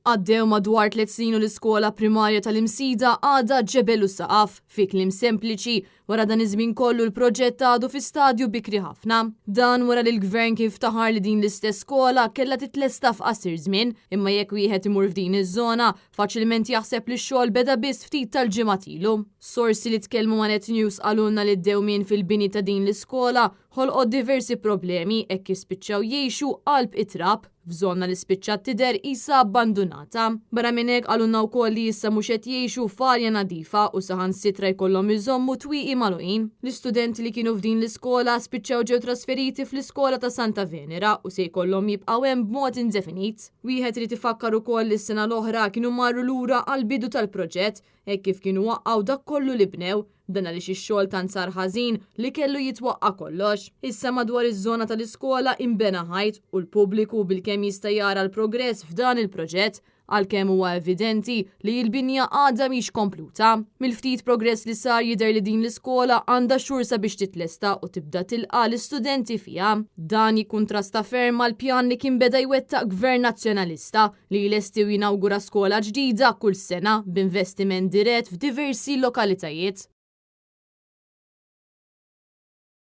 Għaddew madwar tliet snin u l-iskola primarja tal-Imsida għadha ġebel u saqaf. Fi kliem sempliċi, wara dan iż-żmien kollu l-proġett għadu fi stadju bikri ħafna. Dan wara li l-Gvern kien ftaħar li din l-istess skola kellha titlesta f'qasir żmien, imma jekk wieħed imur f'din iż-żona, faċilment jaħseb li x-xogħol beda biss ftit tal-ġimgħat ilu. Sorsi li tkellmu ma' Net News qalulna li d-dewmien fil-bini ta' din l-iskola ħolqot diversi problemi hekk kif spiċċaw jgħixu qalb it-trab, f'żona li spiċċat tidher qisha abbandunata. Barra minn hekk qalulna wkoll li issa mhux qed jgħixu f'arja nadifa u saħansitra jkollhom iżommu twieqi magħluqin. L-istudenti li kienu f'din l-iskola spiċċaw ġew trasferiti fl-iskola ta' Santa Venera u se jkollhom jibqgħu hemm b'mod indefinit. Wieħed irid ifakkar ukoll li s-sena l-oħra kienu marru lura għall-bidu tal-proġett hekk kif kienu waqqgħu dak kollu li bnew. Dan għaliex ix-xogħol tant sar ħażin li kellu jitwaqqa' kollox. Issa madwar iż-żona tal-iskola inbena ħajt u l-pubbliku bilkemm jista' jara l-progress f'dan il-proġett, għalkemm huwa evidenti li l-binja għadha mhix kompluta. Mill-ftit progress li sar jidher li din l-iskola għandha xhur sabiex titlesta u tibda tilqa' l-istudenti fiha. Dan jikkuntrasta ferm mal-pjan li kien beda jwettaq Gvern Nazzjonalista li jlesti u jinawgura skola ġdida kull sena b'investiment dirett f'diversi lokalitajiet.